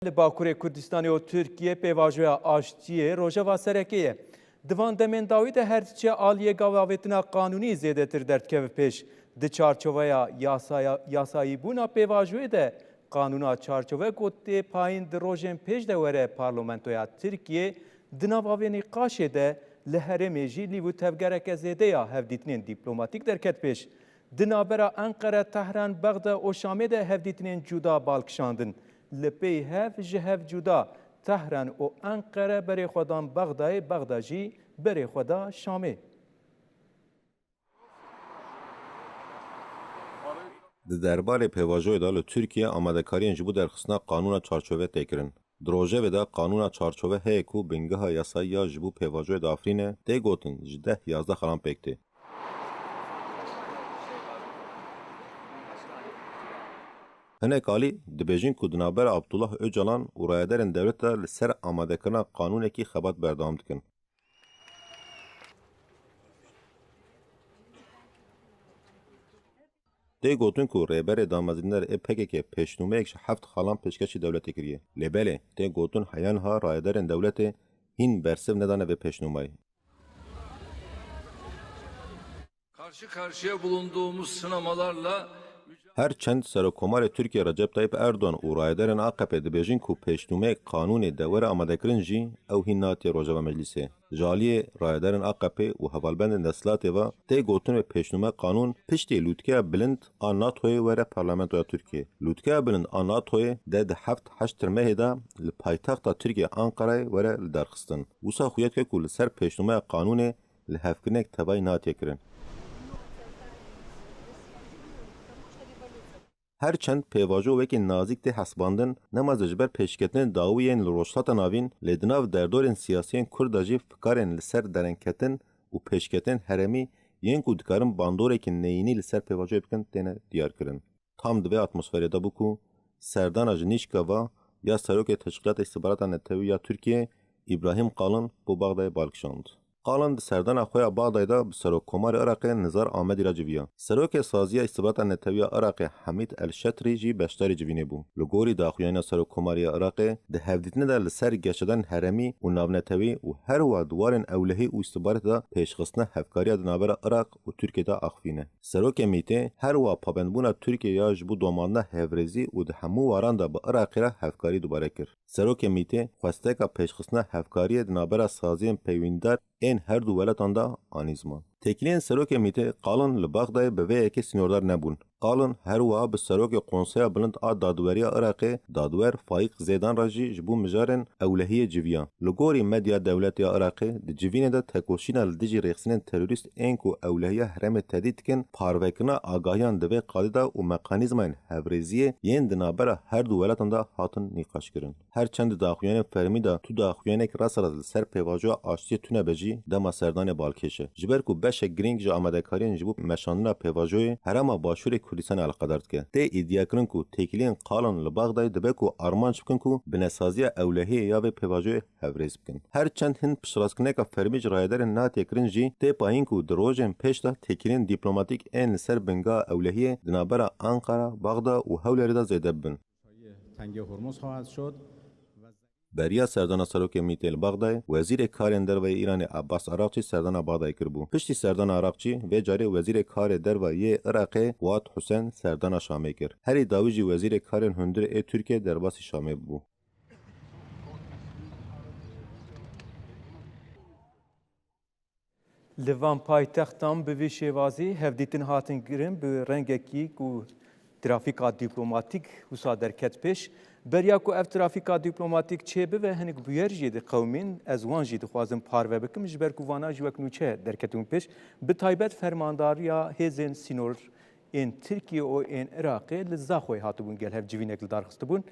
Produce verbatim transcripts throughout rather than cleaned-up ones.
Li Bakurê Kurdistanê û Tirkiye pêvajoya aştiyê rojeva sereke ye. Di van demên dawî de her diçe aliyê gavavêtina qanûnî zêdetir derdikeve pêş. Di çarçoveya yasaya, yasayîbûna pêvajoyê de qanûna çarçove ku tê payîn di rojên pêş de were Parlamentoya Tirkiye, di nava vê nîqaşê de li herêmê jî lîv û tevgereke zêde ya hevdîtinên dîplomatîk derket pêş. Di navbera Enqere, Tehran, Bexda û Şamê de hevdîtinên cuda bal kişandin. Li pey hev ji hev cuda, Tehran û Enqere berê xwe dan Bexdayê, Bexda jî berê xwe da Şamê. Di derbarê pêvajoyê de li Tirkiye amadekariyên ji bo derxistina qanûna çarçove tê kirin. Di rojevê de qanûna çarçove heye ku bingeha yasayî ya ji bo pêvajoyê diafirîne, tê gotin ji deh yazdeh xalan pêk tê. Hinek alî dibêjin ku di navbera Abdullah Ocalan û rayedarên dewlet de li ser amadekirina qanûnekî xebat berdewam dikin. Tê gotin ku rêberê damezrîner ê P K K pêşnûmeyek ji heft xalan pêşkêşî dewletê kiriye. Lê belê, tê gotin heya niha rayedarên dewletê hîn bersiv nedane vê pêşnûmeyê. Karşı karşıya bulunduğumuz sınamalarla Her çend Serokkomarê Tirkiye Recep Tayyip Erdogan û rayedarên A K P dibêjin ku pêşnûmeyek qanûnê de were amadekirin jî ew hîn natiye rojeva meclîsê. Ji aliyê rayedarên A K P û hevalbendên desthilatê ve tê gotin wê pêşnûme qanûn piştî lûtkeya bilind a NATOyê were parlamentoya Tirkiyê. Lûtkeya bilind a NATOyê de di heft heşt mehê de li paytexta Tirkiyê Anqarayê were lidarxistin. Wisa xuya dike ku li ser pêşnûmeya qanûnê lihevkirinek tevayî natiye kirin. Her çend pêvajo wekî nazîk tê hesibandin, nema ji ber pêşketinên dawî yên li Rojhilata Navîn, lê di nav derdorên siyasî yên Kurd de jî fikarên li ser derengketin û pêşketinên herêmî yên ku dikarin bandorekî neyînî li ser pêvajoyê bikin, têne diyarkirin. Tam di vê atmosferê de bû ku serdana ji nîşka va ya Serokê Teşkîlata Îstixbarata Netewî ya Tirkiyê, Îbrahîm Qalin, bo Bexdayê bal kişand. Qalin di serdana xwe ya Bexdayê de bi Serokkomarê Iraqê Nizar Amedî re civiya. Serokê Saziya Îstixbarata Netewî ya Iraqê Hemîd El Şetrî jî beşdarî civînê bû. Li gorî daxuyaniya Serokkomariya Iraqê, di hevdîtinê de li ser geşedanên herêmî û navnetewî û her wiha di warên ewlehî û îstixbaratê de pêşxistina hevkariya di navbera Iraq û Tirkiyê de axivîne. Serokê Mîtê her wiha pabendbûna Tirkiyê ya ji bo domandina hevrêzî û di hemû waran de bi Iraqê re hevkarî dubare kir. Serokê Mîtê xwesteka pêşxistina hevkariyê di navbera saziyên peywîndar ên her du welatan de anî ziman. Têkiliyên Serokê Mîtê Qalin li Bexdayê bi vê yekê sînordar nebûn. Qalin her wiha bi Serokê Konseya Bilind a Dadweriya Iraqê, Dadwer Faîq Zêdan re jî ji bo mijarên ewlehiyê civiya. Li gorî medya dewletê ya Iraqê, di civînê de tekoşîna li dijî rêxistinên terorîst ên ku ewlehiya herêmê tedît dikin, parvekirina agahiyan di vê qadê de û mekanîzmayên hevrêziyê yên di navbera her du welatan de hatin nîqaşkirin. Her çend di daxuyanên fermî de tu daxuyanek rasterast li ser pêvajoya aştiyê tune be jî, dema serdanê balkêş e. Ji ber ku beşek girîng ji amadekariyên ji bo meşandina pêvajoyê Herêma Başûrê Kurdistanê eleqedar dike. Tê îdiakirin ku têkiliyên Qalin li Bexdayê dibe ku armanc bikin ku binesaziya ewlehiyê ya vê pêvajoyê hevrêz bikin. Her çend hin piştrastkirneka fermî ji rayedarên natiye kirin jî, tê payîn ku di rojên pêş de têkiliyên dîplomatîk ên li ser bingeha ewlehiyê di navbera Anqara, Bexda û Hewlêrê de zêde bibin. Tenge Hormuz xwahat şod. Beriya serdana Serokê Mîtê li Bexdayê, Wezîrê Karên Derve yê Îranê Abbas Araqçî serdana Bexdayê kiribû. Piştî serdana Araqçî, vê carê Wezîrê Karê Derve yê Iraqê Fuat Husen serdana Şamê kir. Herî dawî jî Wezîrê Karên Hundirê ê Tirkiyê derbasî Şamê bû. Li van paytextan bi vî şêwazî hevdîtin hatin kirin, bi rengekî ku trafîka dîplomatîk wisa derket pêş. Beriya ku ev trafîka dîplomatîk çêbibe, hinek bûyer jî diqewimîn, ez wan jî dixwazim parve bikim, ji ber ku vana jî wek nûçe derketibûn pêş. Bi taybet fermandariya hêzên sînor ên Tirkiye û ên Iraqê li Zaxoyê hatibûn gel hev civînek li dar xistibûn.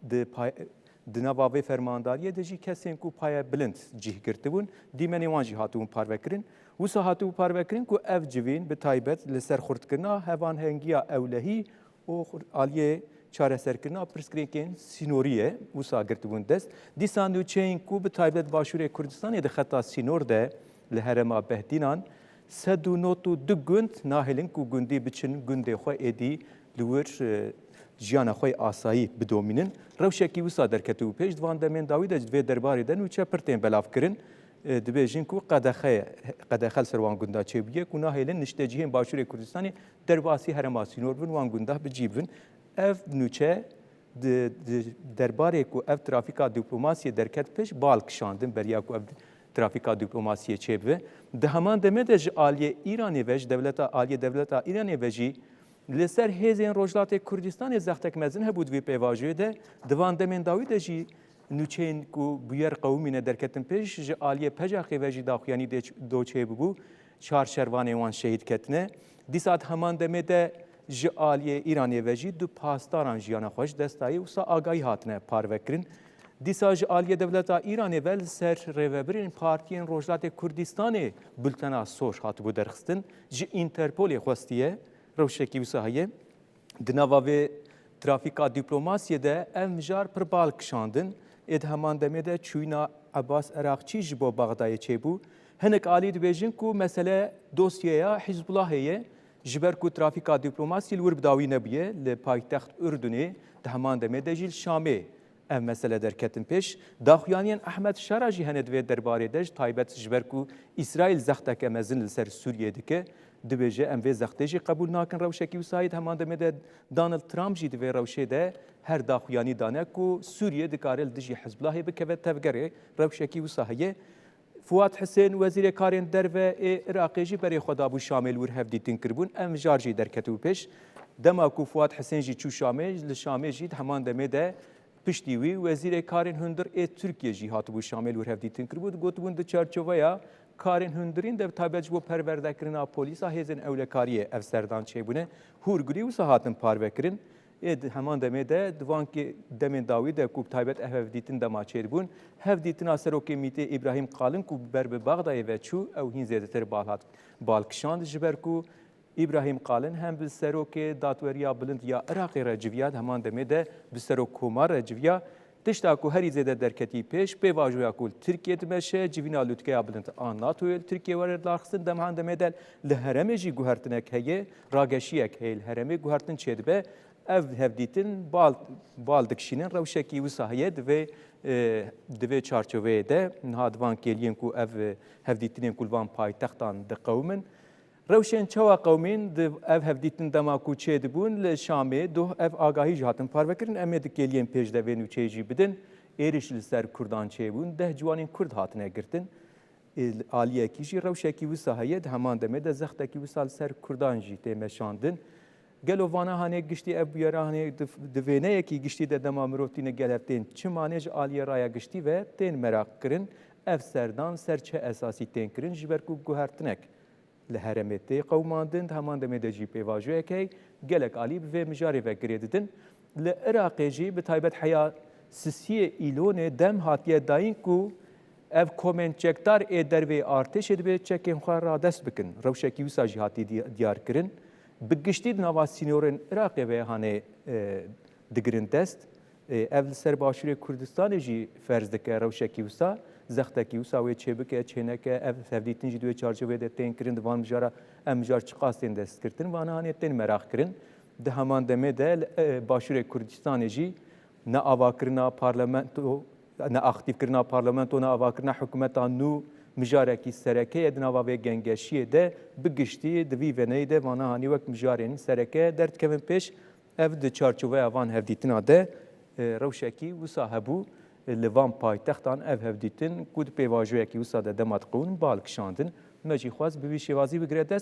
Di pay-, di nava vê fermandariyê de jî kesên ku paye bilind cih girtibûn, dîmenê wan jî hatibûn parvekirin. Wisa hatibû parvekirin ku ev civîn bi taybet li ser xurtkirina hevanhengiya ewlehî û xur-, aliyê çareserkirina pirsgirêkên sînorî ye, wisa girtibûn dest. Dîsa nûçeyên ku bi taybet Başûrê Kurdistanê di xeta sînor de li herêma Behdînan, sed û nod û du gund nahêlin ku gundî biçin gundê xwe êdî li wir, e, jiyana xwe yê asayî bidomînin. Rewşekî wisa derketibû pêş, di van demên dawî de ji vê derbarê de nûçe pir tên belavkirin. E, dibêjin ku qedexe, qedexe li ser wan gunda çêbûye ku nahêlin niştecihên Başûrê Kurdistanê derbasî herêma sînor bin, wan gunda bi cî bin. Ev nûçe di, di derbarê ku ev trafîka dîplomasiyê derket pêş, bal kişandin beriya ku ev trafîka dîplomasiyê çêbibe. Di heman demê de ji aliyê Îranê ve, ji dewleta, aliyê dewleta Îranê ve jî li ser hêzên Rojhilatê Kurdistanê zextek mezin hebû di vê pêvajoyê de. Di van demên dawî de jî nûçeyên ku bûyer qewimîne derketin pêş, ji aliyê Pejaxê ve jî daxuyanî dê ç-, do çêbibû, çar şervanên wan şehîd ketine. Dîsa di heman demê de ji aliyê Îranê ve jî du pasdaran jiyana xwe ji dest dayî, wisa agahî hatine parvekirin. Dîsa ji aliyê dewleta Îranê ve li ser rêvebirên partiyên Rojhilatê Kurdistanê bultena soş hatibû derxistin. Ji Interpolê xwestiye, rewşekî wisa heye. Di nava vê trafîka dîplomasiyê de ev mijar pir bal kişandin. Ê di heman demê de çûyîna Ebas Eraqçî ji bo Bexdayê çêbû. Hinek alî dibêjin ku mesele dosyeya Hizbullahê ye, ji ber ku trafîka dîplomasî li wir bi dawî nebûye, li paytext Urdunê, di heman demê de jî li Şamê ev mesele derketin pêş. Daxuyaniyên Ehmed Şera jî hene di vê derbarê de, ji taybet ji ber ku Îsraîl zexteke mezin li ser Sûriyê dike. Dibêje, em vê zextê jî qebûl nakin. Rewşekî wisa yê di heman demê de Donald Trump jî di vê rewşê de her daxuyanî dane ku Sûriye dikare li dijî Hizbullahê bikeve tevgerê. Rewşekî wisa heye. Fuat Hisên, wezîrê karên derve ê Iraqê jî berê xwe dabû Şamê, li wir hevdîtin kiribûn. Ev mijar jî derketibû pêş. Dema ku Fuat Hisên jî çû Şamê, li Şamê jî di heman demê de piştî wî wezîrê karên hundir ê Tirkiyê jî hatibû Şamê, li wir hevdîtin kiribû. Dibû, dibûn di çarçoveya karên hundirîn de, bi taybet ji bo perwerdekirina polîsa hêzên ewlekariyê ev serdan çêbûne. Hûrgulî wisa hatin parvekirin. Ê di heman demê de, di van kê-, demên dawî de ku bi taybet ev hevdîtin dema çêdibûn, hevdîtina serokê MÎT'ê Îbrahîm Qalin ku ber bi Bexdayê ve çû, ew hîn zêdetir bal hat, bal kişand, ji ber ku Îbrahîm Qalin hem bi serokê Dadweriya Bilind ya Iraqê re civiya, di heman demê de bi serokkomar re civiya. Tişta ku herî zêde derketî pêş, pêvajoya ku li Tirkiyê dimeşe, civîna lûtkeya bilind a NATOyê li Tirkiyê were darxistin, di heman demê de li herêmê jî guhertinek heye, rageşiyek heye li herêmê, guhertin çêdibe. Ev hevdîtin bal, bal dikişînin, rewşekî wisa heye di vê, e, di vê çarçoveyê de. Niha di van kêliyên ku ev, e, hevdîtinên ku li van paytextan diqewimin, rewşên çawa qewimîn, di ev hevdîtin dema ku çêdibûn li Şamê, doh ev agahî jî hatin parvekirin. Em ê di kêliyên pêş de vê nûçeyê jî bidin. Êrîş li ser Kurdan çêbûn, deh ciwanên Kurd hatine girtin. Ê, aliyekî jî rewşekî wisa heye, di heman demê de zextekî wisa li ser Kurdan jî tê meşandin. Gelo vana hanê giştî ev bûyera hanê di, di vêneyekî giştî de dema mirov tîne gel hev tên çi manê ji aliyê raya giştî ve tên meraq kirin, ev serdan ser çi esasî tên kirin, ji ber ku guhertinek li herêmê tê qewimandin, di heman demê de jî pêvajoyek heye, gelek alî bi vê mijarê ve girê didin. Li Iraqê jî bi taybet heya sisiyê Îlonê dem hatiye dayîn ku ev komên çekdar ê derveyî artêşê dibê çekên xwe radest bikin. Rewşekî wisa jî hatî di-, diyar kirin. Bi giştî di nava sînorên Iraqê ve hanê, e, digirin dest. E, ev li ser Başûrê Kurdistanê jî ferz dike rewşekî wisa, zextekî wisa wê çêbike, çêneke. Ev hevdîtin jî di wê çarçoveyê de tên kirin, di van mijara, ev mijar çiqas tên destgirtin, vana hanê tên meraq kirin. Di heman demê de li, e, Başûrê Kurdistanê jî neavakirina parlamento, neaktîfkirina parlamento, neavakirina hikûmeta nû mijarekî sereke ye di nava vê gengeşiyê de. Bi giştî di vî veneyê de vana hanî wek mijarên sereke derdikevin pêş. Ev di çarçoveya van hevdîtina de, e, rewşekî wisa hebû, e, li van paytextan ev hevdîtin ku di pêvajoyekî wisa de dema diqewin bal kişandin. Me jî xwest bi vî şêwazî bigire dest.